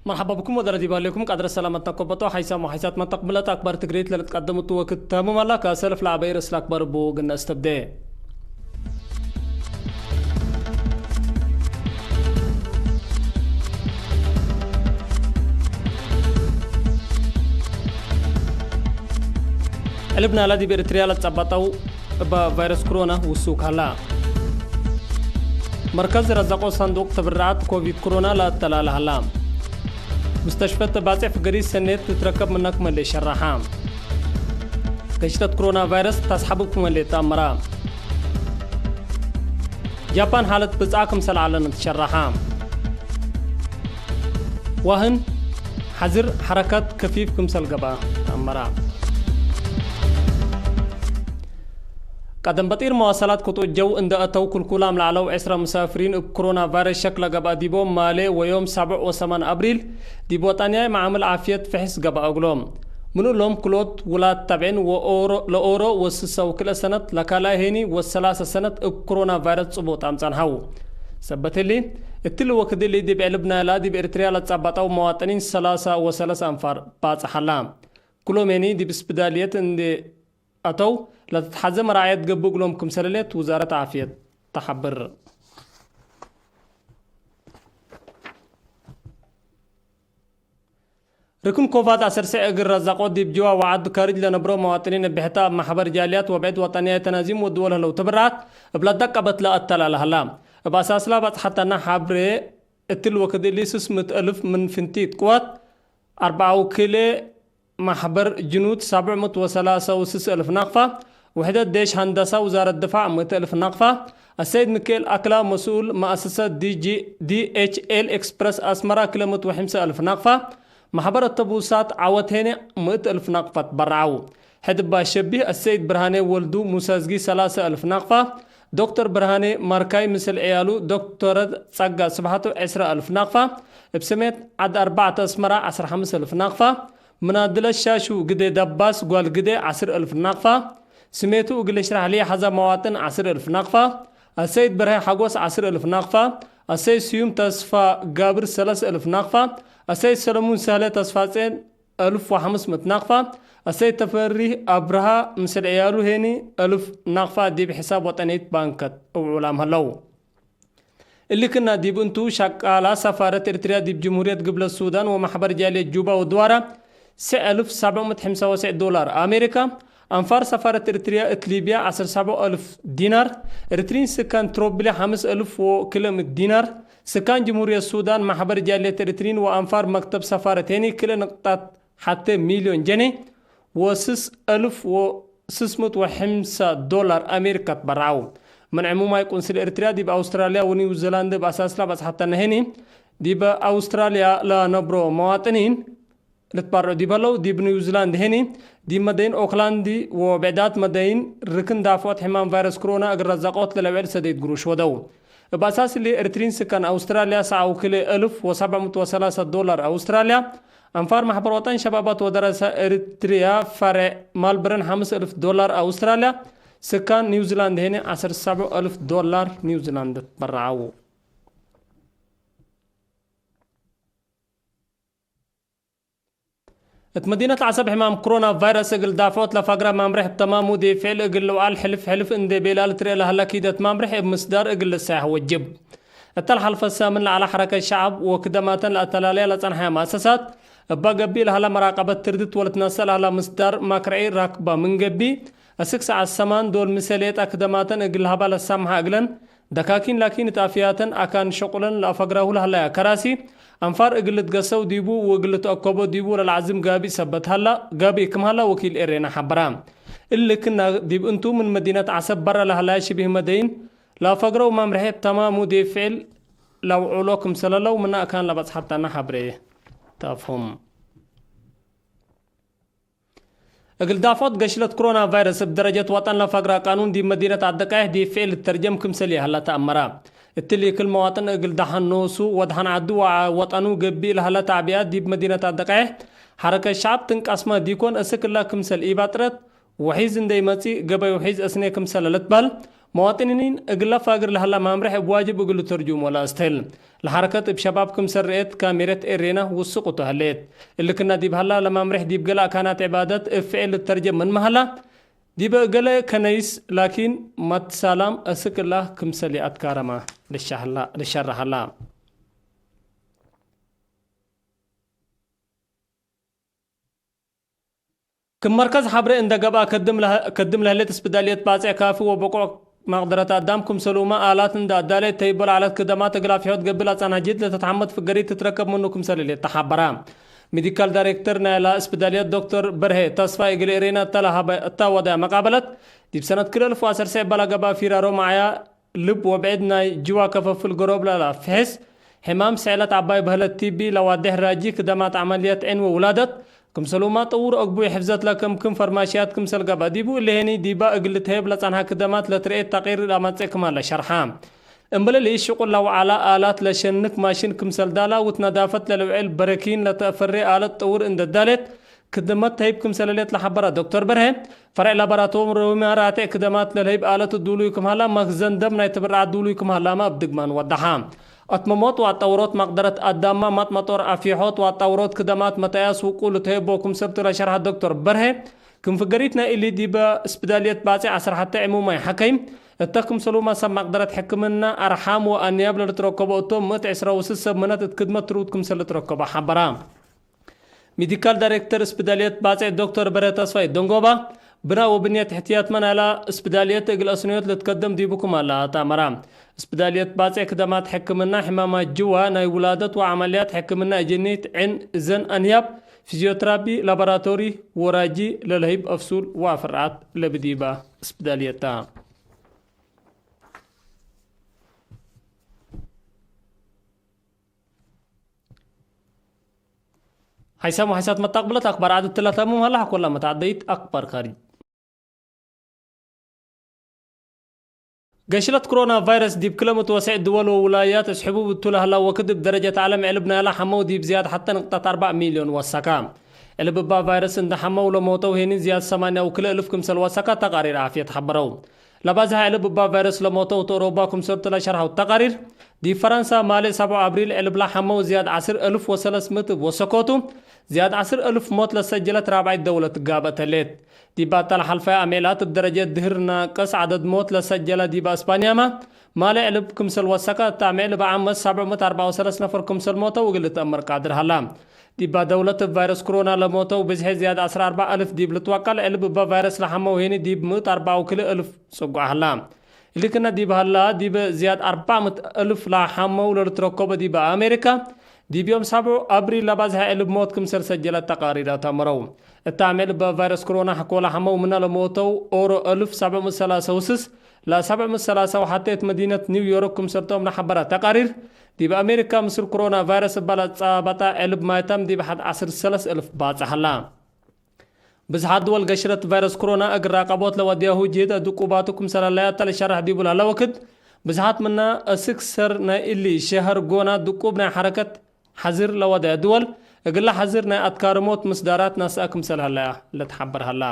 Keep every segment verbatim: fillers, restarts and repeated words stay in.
መርሐባ ብኩም ወደረ ዲብ ሀሌኩም። ቃድረ ሰላመት ነኮበጦ ሓይሳም ወሓይሳት መተቅብለት አክባር ትግሪት ለልትቀደምቱ ወክድ ተምም አላ። ከሰልፍ ለአበይ ርእስ ለአክባር እቡ ግነ እስተብዴ። ዕልብ ናላ ዲብ ኤርትርያ ለትጸበጠው እበ ቫይረስ ክሮና ውሱክ ሀላ። መርከዝ ረዘቆ ሰንዱቅ ትብርዓት ኮቪድ ክሮና ለአተላለ ሀላ። ሙስተሽፈት ባጼሕ ፍገሪስ ሰኔት ትትረከብ ምነክ መሌ ሸራሓ። ገሽለት ክሮና ቫይረስ ታስሓብብ ክመሌ ተአመራ። ጃፓን ሓለት ብጽዓ ክምሰል ዐለነት ሸራሓ። ዋህን፣ ሐዝር፣ ሐረከት ከፊፍ ክምሰል ገብአ ተአመራ። ቀደም በጢር መዋሰላት ክጡት ጀው እንደ አተው ክልኩላም ለዐለው ዕስረ ሙሳፍሪን እብ ክሮና ቫይረስ ሸክ ለገብአ ዲቦም ማሌ ወዮም ሳብዕ ወሰማን አብሪል ዲብ ወጠንያይ መዓምል ዓፍየት ፍሕስ ገብአ እግሎም። ምን እሎም ክሎት ውላድ ተብዕን ወኦሮ፣ ለኦሮ ወስሰ ወክልኤ ሰነት፣ ለካልኣይ ሄኒ ወሰላሰ ሰነት እብ ክሮና ቫይረስ ጽቡጥ አምጸንሐው። ሰበት እሊ፣ እትሊ ወክድ እሊ ዲብ ዕልብ ናይላ ዲብ ኤርትርያ ለትጸበጠው መዋጥኒን ሰላሳ ወሰለስ አንፋር ባጽሕ ሀላ። ክሎም ሄኒ ዲብ ስፕዳልየት እንዴ አተው ለትትሐዘ መራዕየት ገብእ እግሎም ክምሰል ህሌት ውዛረት ዓፍየት ተሐብር። ርክን ኮቫድ ዐሰርተ እግል ረዛቆ ዲብ ጅዋ ወዐድ ካርጅ ለነብሮ መዋጥኒን እብ ሕተ እብ መሕበር ጃልያት ወብዕድ ወጠንያይ ተናዚም ወድወል ህለው ትብርዓት እብ ለደቀበት ለአተላለ ሀላ። እብ አሳስላ ባጽሐተና ሐብሬ እትሊ ወክድ እሊ ስስ ምእት እልፍ ምን ፍንቲት ቅዋት አርበዓ ወክልኤ መሕበር ጅኑድ ሳብዕ ምእት ወሰላሰ ወስስ እልፍ ናቅፋ፣ ውሕደት ዴሽ ሀንደሳ ውዛረት ድፋዕ ምእት እልፍ ናቅፋ፣ አሰይድ ሚካኤል አክላ መስኡል መአሰሰት ዲ ጂ ዲ ኤች ኤል ኤክስፕረስ አስመራ ክለ ምእት ወሐምሳ እልፍ ናቅፋ፣ መሕበር አተቡሳት ዐወት ሄኔ ምእት እልፍ ናቅፋ ትበረዐው። ሕድ እባ ሸቢህ አሰይድ ብርሃኔ ወልዱ ሙሳዝጊ ሰላሰ እልፍ ናቅፋ፣ ዶክተር ብርሃኔ ማርካይ ምስል ዕያሉ ዶክተረት ጸጋ ስብሐቱ ዕስረ እልፍ ናቅፋ፣ እብ ስሜት ዐድ አርባዕተ አስመራ ዐስር ሐምስ እልፍ ናቅፋ፣ ምናድለት ሻሹ ግዴ ደባስ ጓል ግዴ ዐስር እልፍ ናቅፋ፣ ስሜቱ እግል እሽራሕ ለይሐዛ መዋጥን ዐስር እልፍ ናቅፋ፣ አሰይድ በርሀ ሐጎስ ዐስር እልፍ ናቅፋ፣ አሰይድ ስዩም ተስፋ ጋብር ሰለስ እልፍ ናቅፋ፣ አሰይድ ሰለሙን ሰህለ ተስፋጼን እልፍ ወሐምስ ምእት ናቅፋ፣ አሰይድ ተፈሪህ አብርሃ ምስል ዕያሉ ሄኒ እልፍ ናቅፋ ዲብ ሕሳብ ወጠኒት ባንከት እብ ዑላም ሀለው። እሊ ክና ዲብ እንቱ፣ ሸቃላ ሰፋረት ኤርትርያ ዲብ ጅምሁርየት ግብለት ሱዳን ወመሕበር ጃልየት ጁባ ወድዋራ፣ ስዕ እልፍ ሰብዕ ምእት ሕምሳ ወስዕ ዶላር አሜሪካ፣ አንፋር ሰፋረት ኤርትርያ እት ሊብያ ዐስር ሰብዕ እልፍ ዲናር፣ ኤርትሪን ስካን ትሮብሊ ሐምስ እልፍ ወክልኤ ምእት ዲናር፣ ስካን ጅምሁርየት ሱዳን፣ መሕበር ጃልየት ኤርትሪን ወአንፋር መክተብ ሰፋረት ሄኒ ክልኤ ንቅጣት ሐቴ ሚልዮን ጀኔ ወስስ እልፍ ወስስ ምእት ወሐምሳ ዶላር አሜሪካ ትበረዐው። ምን ዕሙማይ ቁንስል ኤርትርያ ዲብ አውስትራልያ ወኒውዚላንድ እብ አሳስላ በጽሐተነ ሄኒ፣ ዲብ አውስትራልያ ለነብሮ መዋጥኒን ልትበረዑ ዲብ ሀለው፣ ዲብ ኒውዚላንድ ሄኒ፣ ዲብ መደይን ኦክላንድ ወብዕዳት መደይን ርክን ዳፍዖት ሕማም ቫይረስ ክሮና እግል ረዛቆት ለለውዕል ሰደይት ግሩሽ ወደው። እብ አሳስ እሊ፣ ኤርትሪን ስካን አውስትራልያ ሰዓ ወክልኤ እልፍ ወሰብዕ ምእት ወሰላሰ ዶላር አውስትራልያ፣ አንፋር ማሕበር ወጠን ሸባባት ወደረሰ ኤርትርያ ፈሬዕ ማልበርን ሐምስ እልፍ ዶላር አውስትራልያ፣ ስካን ኒውዚላንድ ሄነ ዐስር ሰብዕ እልፍ ዶላር ኒውዚላንድ ትበረዐው። እት መዲነት ዐሰብ ሕማም ክሮና ቫይረስ እግል ዳፍዖት ለፈግረ ማምርሕ እብ ተማሙ ዲብ ፍዕል እግል ልውዓል ሕልፍ ሕልፍ እንዴ ቤላ ልትርኤ ለሀለ ኪደት ማምርሕ እብ ምስዳር እግል ልሰሐሕ ወጅብ። እተ ለሐልፈ ሳምን ለዐለ ሐረከት ሸዐብ ወክደማተን ለአተላልያ ለጸንሐ መአሰሳት፣ እበ ገብእ ለሀለ መራቀበት ትርድት ወልትነሰእ ለሀለ ምስዳር ማክርዒ ራክበ ምን ገብእ፣ አስክ ሰዓት ሰማን ዶል ምሰሌት አክደማተን እግል ለሀባ ለሳምሐ እግለን፣ ደካኪን ላኪን እት አፍያተን አካን ሸቁለን ለአፈግራሁ ለሀለያ ከራሲ አንፋር እግል ልትገሰው ዲቡ ወእግል ልትአከቦ ዲቡ ለለአዝም ጋብእ ሰበት ሀላ፣ ጋብእ ክም ሀላ ወኪል ኤሬና ሐበራ። እሊ ክና ዲብ እንቱ ምን መዲነት ዐሰብ በረ ለሀለያ ሽቢህ መደይን ለአፈግረው መምርሔ ተማሙ ዲብ ፍዕል ለአውዑሎ ክምሰለለው ምነ አካን ለበጽሐተነ ሐብሬ ተፍሁም። እግል ዳፍዖት ገሽለት ክሮና ቫይረስ እብ ደረጀት ወጠን ለፈግረ ቃኑን ዲብ መዲነት አደቃይሕ ዲብ ፍዕል ልተርጀም ክምሰል ይሀለ ተአመረ። እትሊ ክል መዋጥን እግል ደሐን ኖሱ ወደሐን ዐዱ ወወጠኑ ገብእ ለሀለ ተዕቢያት ዲብ መዲነት አደቃይሕ ሐረከት ሸዐብ ትንቀስመ ዲኮን፣ እስክ እለ ክምሰል ኢባጥረት ወሒዝ እንዴ ኢመጽእ ገበይ ወሒዝ እስኔ ክምሰለ ልትበህል መዋጥኒኒን እግለ ፋግር ለሀላ ማምርሕ እብ ዋጅብ እግል ልተርጁም ወለአስትህል። ለሐረከት እብ ሸባብ ክምሰል ርኤት ካሜረት ኤሬና ውስቁቱ ሀሌት። እሊ ክና ዲብ ሀላ ለማምርሕ ዲብ ገሌ አካናት ዕባደት እብ ፍዕል ልተርጀም ምንመ ሀላ፣ ዲበ ገሌ ከነይስ ላኪን ማትሳላም አስክ እላ ክምሰል ይአትካረመ ልሸረሐላ። ክም መርከዝ ሐብሬ እንደ ገብአ፣ ከድም ለህ-፣ ከድም ለህሌት እስፕዳልየት ባጽዕ ካፊ ወብቁዕ መቅደረት አዳም ክምሰሉመ፣ አላት እንደ አዳሌት ተይቦ ለዐለት ክደማት እግል አፍሖት ገብእ ለአጻንሐ ጅህድ ለተትሐመድ ፍገሪት ትትረከብ ምኑ ክምሰል ህሌት ተሐበረ። ሜዲካል ዳይሬክተር ናይላ እስፕዳልየት ዶክተር በርሄ ተስፋይ እግል ኤሬና እተ ለሀበ እተ ወደያ መቃበለት፣ ዲብ ሰነት ክልኤ አልፍ ወዐሰርተ ሰዕ እበ ለገብአ ፊራሮ መዓያ ልብ ወብዕድ ናይ ጅዋ ከፈፍል ገሮብ ለለአፍሕስ ሕማም ስዕለት ዐባይ በህለት ቲቢ ለዋዴሕ ራጂ ክደማት ዐመልየት ዐይን ወውላደት፣ ክምሰሉማ ጥውር አግቡይ ሕፍዘት ለከምክም ፈርማሽያት ክምሰል ገብአ ዲቡ፣ እሊ ሄኒ ዲባ እግል ልትሀየብ ለጸንሐ ክደማት ለትርኤት ተቅሪር ለአመጽእ ክማለ ሸርሐ። እምበለ ልኢሽ ሽቁል ለወዓላ አላት ለሸንክ ማሽን ክምሰል ዳላ፣ ውት ነዳፈት ለልውዕል በረኪን ለተአፈሬ አለት ጥውር እንደ ዳሌት፣ ክድመት ተህይብ ክምሰል ህሌት ለሐበረ ዶክተር በርሄ፣ ፈርዕ ላቦራቶሪ ወራቴዕ ክደማት ለልህይብ አለት ዱሉይ ክም ሀላ፣ መክዘን ደም ናይ ትብርዓት ዱሉይ ክም ሀላመ እብ ድግማን ወደሐ። አትመሞት ወአጣውሮት መቅደረት አዳማ፣ ማጥ መጦር አፊሖት ወአጣውሮት ክደማት መትአያስ ውቁ ልትህይቦ ክምሰልቱ ለሸርሐ ዶክተር በርሄ፣ ክም ፍገሪት ናይ እሊ ዲበ እስፕዳልየት ባጼ ዐስር ሐቴ ዕሙማይ ሐከይም፣ እተ ክምሰሉመ ሰብ መቅደረት ሕክምና፣ አርሓም ወአንያብ ለልትረከቦ እቶም፣ ምእት ዕስራ ወስስ ሰብ ምነት እት ክድመት ትሩድ ክምሰል ልትረከቦ ሐበራ። ሜዲካል ዳይሬክተር እስፕዳልየት ባጼ ዶክተር በርሄ ተስፋይ ደንጎባ፣ ብና ወብንየት እሕትያትመ ናይላ እስፕዳልየት እግል አስንዮት ልትከደም ዲቡ ክም ሀላ አትአመራ። እስፕዳልየት ባጼ ክደማት ሕክምና፣ ሕማማት ጅዋ፣ ናይ ውላደት ወዐመልያት ሕክምና እጅኒት፣ ዕን፣ እዘን፣ አንያብ፣ ፊዝዮትራፒ፣ ላቦራቶሪ ወራጂ ለልህይብ አፍሱል ወአፍርዓት ለብዲባ እስፕዳልየት ታ። ሐይሳም ወሐይሳት መታቅብለት አክባር ዐድ እትለ ተምም ሀላ፣ ሐቆላ መትዐደይት አክባር ካርጅ። ገሽለት ክሮና ቫይረስ ዲብ ክለ ምትወሰዕ ድወል ወውላያት እስሕቡብ እቱ ለሀላ ወክድ፣ እብ ደረጀት ዐለም ዕልብ ናይላ ሐመው ዲብ ዝያድ ሐተ ንቅጠት አርበዕ ሚልዮን ወሰከ። ዕልብ እባ ቫይረስ እንደ ሐመው ለሞተው ሄኒ ዝያድ ሰማንያ ወክልኤ እልፍ ክምሰል ወሰከ ተቃሪር ዓፍየት ሐበረው። ለባዝሐ ዕልብ እባ ቫይረስ ለሞተው እት ኦሮባ ክምሰልቱ ለሸርሐው ተቃሪር፣ ዲብ ፈረንሳ ማሌ ሰብዑ አብሪል ዕልብ ለሐመው ዝያድ ዐስር እልፍ ወሰለስ ምእት እብ ወሰኮቱ፣ ዝያድ ዐስር እልፍ ሞት ለሰጀለት ራብዓይት ደውለት ጋብአት ህሌት። ዲብ አተ ለሐልፈየ አሜላት እብ ደረጀት ድህር ናቅስ ዐደድ ሞት ለሰጀለ ዲበ እስፓንያመ፣ ማሌ ዕልብ ክምሰል ወሰከ፣ እተ አሜ ዕልብ ዓመት ሰብዕ ምእት አርበዕ ወሰለስ ነፈር ክምሰል ሞተው እግል ልትአመር ቃድር ሀላ። ዲባ ደውለት እብ ቫይረስ ክሮና ለሞተው ብዝሒ ዝያድ ዐስር አርበዕ እልፍ ዲብ ልትወቀል፣ ዕልብ እበ ቫይረስ ለሐመው ሄኒ ዲብ ምእት አርበዕ ወክልኤ እልፍ ጽጉዕ ሀላ። እሊ ክነ ዲብ ሀላ፣ ዲብ ዝያድ አርበዕ ምእት እልፍ ለሐመው ለልትረከቦ ዲበ አሜሪካ፣ ዲብ ዮም ሰብዑ አብሪል ለባዝሐ ዕልብ ሞት ክምሰል ሰጀለት ተቃሪራት አመረው። እተ አሜ ዕልብ ቫይረስ ክሮና ሕቆ ለሐመው ምነ ለሞተው ኦሮ እልፍ ሰብዕ ምእት ሰላሳ ወስስ ለሰብዕ ምእት ሰላሳ ወሐቴ እት መዲነት ኒው ዮርክ ክምሰልቶም ለሐበረ ተቃሪር፣ ዲብ አሜሪካ ምስል ክሮና ቫይረስ እበ ለትጻበጠ ዕልብ ማይታም ዲብ ሐድ ዐስር ሰለስ እልፍ ባጽሕ ሀላ። ብዝሓት ድወል ገሽረት ቫይረስ ክሮና እግል ራቀቦት ለወድያሁ ጅህድ አድቁባቱ ክምሰል ሀለያ እተ ለሸርሕ ዲቡ ለሀለ ወክድ፣ ብዝሓት ምና አስክ ሰር ናይ እሊ ሸሀር ጎና ድቁብ ናይ ሐረከት ሐዝር ለወደየ ድወል፣ እግለ ሐዝር ናይ አትካርሞት ምስዳራት ነስአ ክምሰል ሀለያ ለትሐበር ሀላ።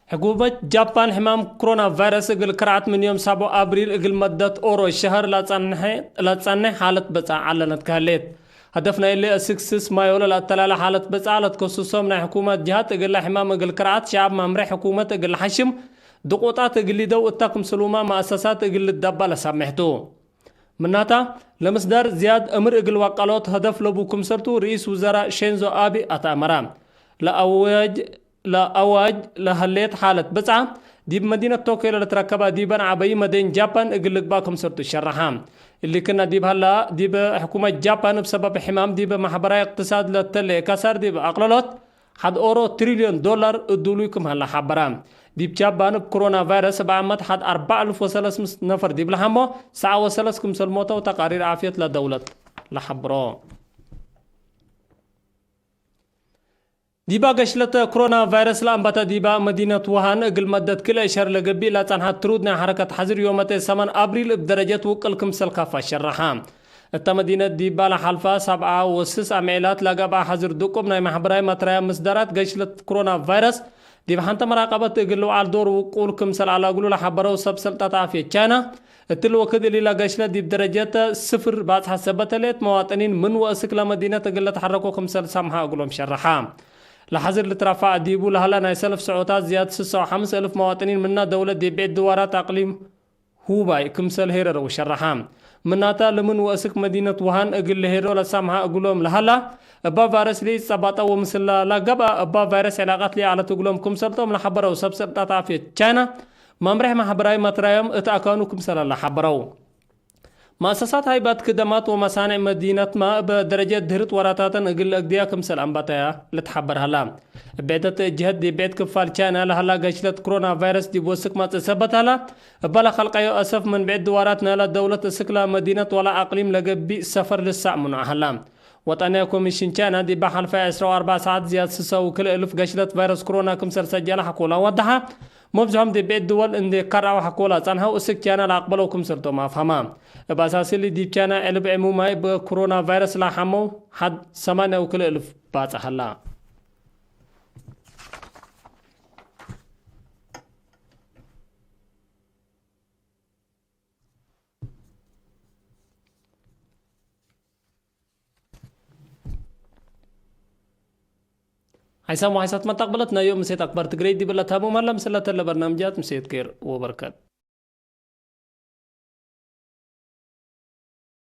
ሕኩመት ጃፓን ሕማም ክሮና ቫይረስ እግል ክርዓት ምን ዮም ሰብዑ አብሪል እግል መደት ኦሮ ሸሀር ለጸንሐ፣ ለጸንሕ ሓለት በጽዓ ዐለነት ከህሌት። ሀደፍ ናይ እሊ አስክ ስስ ማዮ ለለአተላለ ሓለት በጽዓ ለትከሱሶም ናይ ሕኩመት ጅሃት እግለ ሕማም እግል ክርዓት ሸዐብ መምሬ ሕኩመት እግል ለሐሽም ድቁጣት እግል ሊደው እተ ክምስሉመ መአሰሳት እግል ልዳባ ለሳምሕ ቱ። ምናታ፣ ለምስዳር ዝያድ እምር እግል ወቀሎት ሀደፍ ለቡ ክምሰልቱ ርኢስ ውዘራእ ሼንዞ አቤ አትአመረ። ለአዋጅ፣ ለአዋጅ ለህሌት ሓለት በጽዓ፣ ዲብ መዲነት ቶክዮ ለልትረከበ ዲበን ዐበዩ መደይን ጃፓን እግል ልግባእ ክምሰልቱ ሸረሐ። እሊ ክና ዲብ ሀላ፣ ዲብ ሕኩመት ጃፓን እብ ሰበብ ሕማም ዲብ ማሕበራዊ እቅትሳድ ለተሌ ከሳር ዲብ አቅለሎት፣ ሐድ ኦሮ ትሪልዮን ዶላር እዱሉይ ክም ሀለ ሐበረ። ዲብ ጃባን እብ ክሮና ቫይረስ እብ ዓመት ሐድ አርበዕ እልፍ ወሰለስ ምእት ነፈር ዲብ ለሐሞ፣ ሰዓ ወሰለስ ክምሰል ሞተው ተቃሪር ዓፍየት ለደውለት ለሐብሮ። ዲባ ገሽለተ ክሮና ቫይረስ ለአንበተ ዲባ መዲነት ውሃን እግል መደት ክልኤ ሸር ለገብእ ለጸንሐት ትሩድ ናይ ሐረከት ሐዝር ዮመቴ ሰመን አብሪል እብ ደረጀት ውቅል ክምሰል ካፋ ሸረሐ። እተ መዲነት ዲባ ለሐልፈ ሰብዓ ወስስ አምዒላት ለገብአ ሐዝር ድቁብ ናይ ማሕበራዊ መትረያ ምስዳራት ገሽለት ክሮና ቫይረስ ዲብ ሐንተ መራቀበት እግል ልውዓል ዶር ውቁል ክምሰል አለግሉ ለሐበረው ሰብ ሰልጣት አፍየት ቻይና፣ እትሊ ወክድ እሊ ለገሽለት ዲብ ደረጀት ስፍር ባጽሐ ሰበት ሌት መዋጥኒን ምን ወእስክ ለመዲነት እግል ለተሐረኮ ክምሰል ሰምሐ እግሎም ሸረሐ። ለሐዝር ልትረፋዕ ዲቡ ለሀላ ናይ ሰልፍ ሰዖታት ዝያድ ስሳ ወሐምስ እልፍ መዋጥኒን ምና ደውለት ዲብ ዒድ ድዋራት አቅሊም ሁባይ ክምሰል ሄረረው ሸረሐ። ምናተ፣ ለምን ወእስክ መዲነት ውሃን እግል ለሄሮ ለሳምሐ እግሎም ለሀላ፣ እባ ቫይረስ ለኢጸባጠ ወምስል ለገብአ እባ ቫይረስ ዕላቀት ለይዐለት እግሎም ክምሰልቶም ለሐበረው ሰብ ሰልጣት አፍየት ቻይና፣ መምሬሕ ማሕበራዊ መትራዮም እት አካኑ ክምሰለ ለሐበረው። መአሰሳት ሃይባት ክደማት ወመሳንዕ መዲነትመ እብ ደረጀት ድህርት ወራታተን እግል ለአግድያ ክምሰል አንባተያ ልትሐበር ሀላ። እብ ዒደት ጅሀት ዲብ ብዕድ ክፋል ቻይና ለሀላ ገሽለት ክሮና ቫይረስ ዲብ ወስክ መጽእ ሰበት ሀላ። እበ ለከልቀዮ አሰፍ ምን ብዕድ ድዋራት ናይላ ደውለት እስክ ለመዲነት ወላ አቅሊም ለገብእ ሰፈር ልሳዕ ምኑዕ ሀላ። ወጠንያ ኮሚሽን ቻይና ዲብ ሐልፈ ዕስራ ወአርበዕ ሰዓት ዝያድ ስሳ ወክልኤ እልፍ ገሽለት ቫይረስ ክሮና ክምሰል ሰጀለ ሐቆላ ወደሐ። መብዝሖም ዲብ ብዕድ ድወል እንዴ ከርዐው ሐቆላ ጸንሐው እስክ ቻይና ለአቅበለው ክምሰልቶም አፍሀማ። እብ አሳስሊ ዲብ ቻይና ዕልብ ዕሙማይ ብክሮና ቫይረስ ለሐመው ሐድ ሰማንያ ወክልኤ እልፍ ባጽ ሀላ። ሐይሳም ወሐይሳት መታቅበለት ናይ ዮም ምሴት አክባር ትግሬ ዲብለ ታሙም ሀላ። ምስለተለ በርናምጃት ምሴት ኬር ወበርከት።